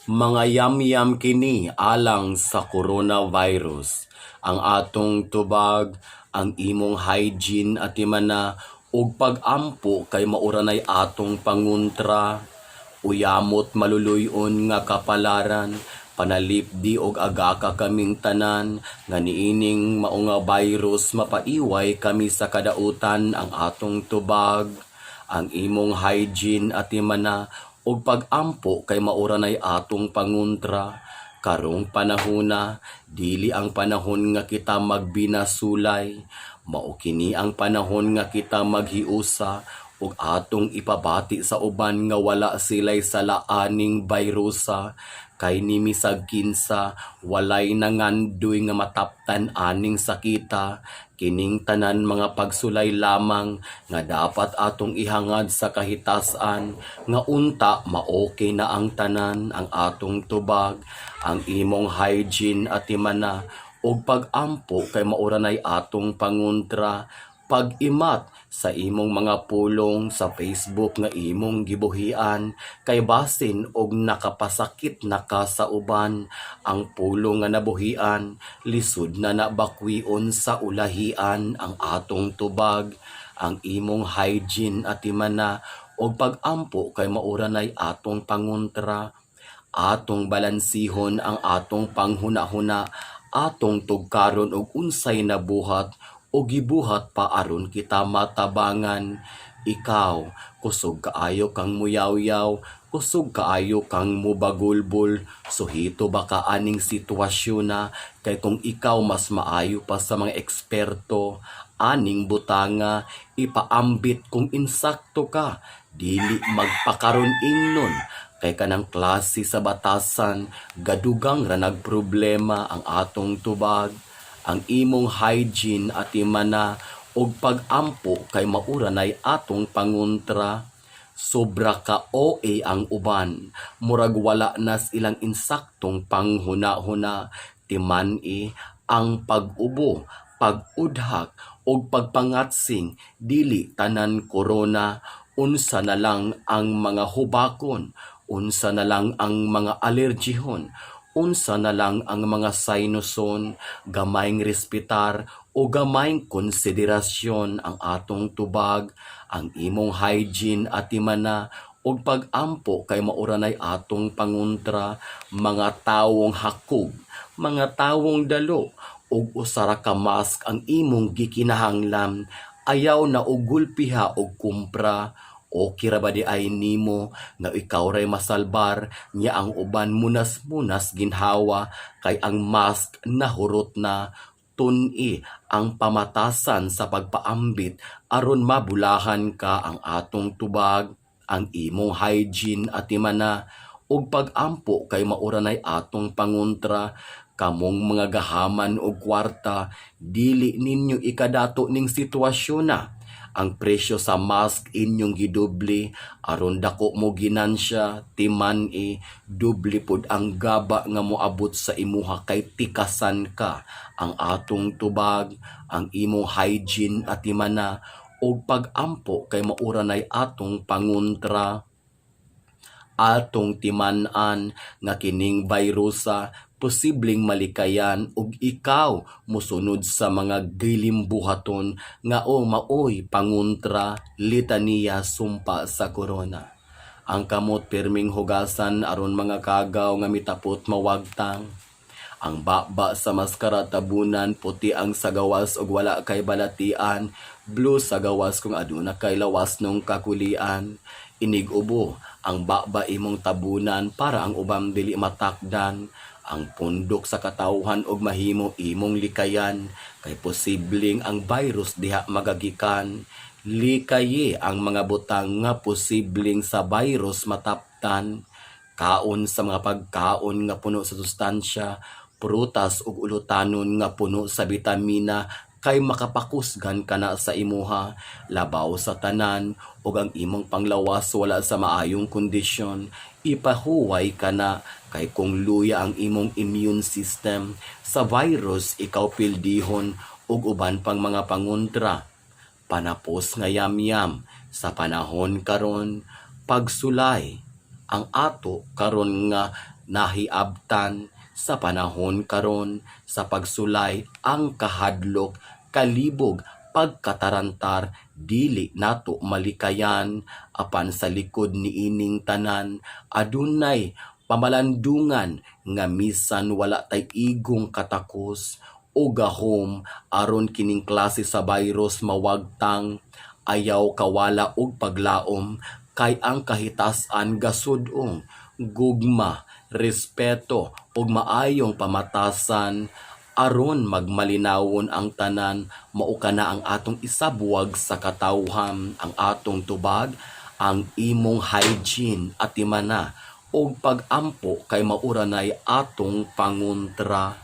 Mga yamyam kini alang sa coronavirus. Ang atong tubag, ang imong hygiene atimana ug pag-ampo kay mao ra nay atong panguntra. Uyamot maluluy-on nga kapalaran, panalipdi og agaka kaming tanan nga niining mao nga virus mapaiway kami sa kadautan. Ang atong tubag, ang imong hygiene atimana ug pag-ampo kay mao ra nay atong panguntra. Karong panahona, dili ang panahon nga kita magbinasulay. Mao kini ang panahon nga kita maghiusa ug atong ipabati sa uban nga wala sila'y sala aning virusa, kay ni misag kinsa walay nangandoy nga mataptan aning sakita. Kining tanan mga pagsulay lamang nga dapat atong ihangad sa kahitasan nga unta maokay na ang tanan. Ang atong tubag, ang imong hygiene atimana ug pag-ampo kay mao ra nay atong panguntra. Pag-imat sa imong mga pulong sa Facebook nga imong gibuhian kay basin og nakapasakit na ka sa uban. Ang pulong nga nabuhian, lisod na na bakwion sa ulahian. Ang atong tubag, ang imong hygiene atimana ug pag-ampo kay mao ra nay atong panguntra. Atong balansihon ang atong panghuna-huna, atong tugkaron og unsay nabuhat o gibuhat pa aron kita matabangan. Ikaw, kusog kaayo kang muyawyaw, kusog kaayo kang mubagulbol. Suhito ba ka aning sitwasyon na? Kay kung ikaw mas maayo pa sa mga eksperto aning butanga, ipaambit kung insakto ka, dili magpakaron ingnon kay kanang klase sa batasan gadugang ra nagproblema. Ang atong tubag, ang imong hygiene atimana ug pag-ampo kay mao ra nay atong panguntra. Sobra ka OA ang uban, murag wala nas ilang insaktong panghuna-huna. Timan-i ang pag-ubo, pag-udhak ug pagpangatsing dili tanan corona. Unsa na lang ang mga hubakon? Unsa na lang ang mga alergihon? Unsa na lang ang mga sinuson? Gamayng respetar o gamayng konsiderasyon. Ang atong tubag, ang imong hygiene atimana ug pag-ampo kay mao ra nay atong panguntra. Mga tawong hakog, mga tawong dalo, ug usa ra ka mask ang imong gikinahanglan, ayaw na og gulpiha og kumpra. Okay ra ba di ay nimo nga ikaw ray masalbar nya ang uban munas-munas ginhawa kay ang mask nahurot na? Tun-i ang pamatasan sa pagpaambit aron mabulahan ka. Ang atong tubag, ang imong hygiene atimana ug pag-ampo kay mao ra nay atong panguntra. Kamong mga gahaman og kwarta, dili ninyo ikadato ning sitwasyon na ang presyo sa mask inyong gidoble aron dako mo ginansya. Timan-i, doble pod ang gaba nga moabot sa imuha kay tikasan ka. Ang atong tubag, ang imong hygiene atimana ug pag-ampo kay mao ra nay atong panguntra. Atong timan-an nga kining virusa posibleng malikayan ug ikaw mosunod sa mga gilimbuhaton nga o maoy panguntra, litaniya, sumpa sa corona. Ang kamot pirming hugasan aron mga kagaw nga mitapot mawagtang. Ang baba sa maskara tabunan, puti ang sa gawas ug wala kay balatian, blue sa gawas kung aduna kay lawas nung kakulian. Inig ubo, ang baba imong tabunan para ang ubang dili matakdan. Ang pundok sa katawhan og mahimo imong likayan kay posibleng ang virus diha magagikan. Likayi ang mga butang nga posibleng sa virus mataptan. Kaon sa mga pagkaon nga puno sa sustansya, prutas ug ulutanon nga puno sa bitamina kay makapakusgan kana sa imuha. Labaw sa tanan, ug ang imong panglawas wala sa maayong kondisyon, ipahuway kana kay kung luya ang imong immune system sa virus, ikaw pildihon ug uban pang mga panguntra. Panapos nga yamyam sa panahon karon, pagsulay ang ato karon nga Nahiabtan sa panahon karon sa pagsulay, ang kahadlok, kalibog, pagkatarantar, dili nato malikayan, apan sa likod niining tanan adunay pamalandungan nga misan wala tay igong katakos o gahom aron kining klase sa virus mawagtang. Ayaw kawala og paglaom kay ang kahitas-an gasud-ong gugma, respeto ug maayong pamatasan aron magmalinawon ang tanan. Mao kana ang atong isabwag sa katawhan, ang atong tubag, ang imong hygiene, atimana ug pag-ampo kay mao ra nay atong pangontra.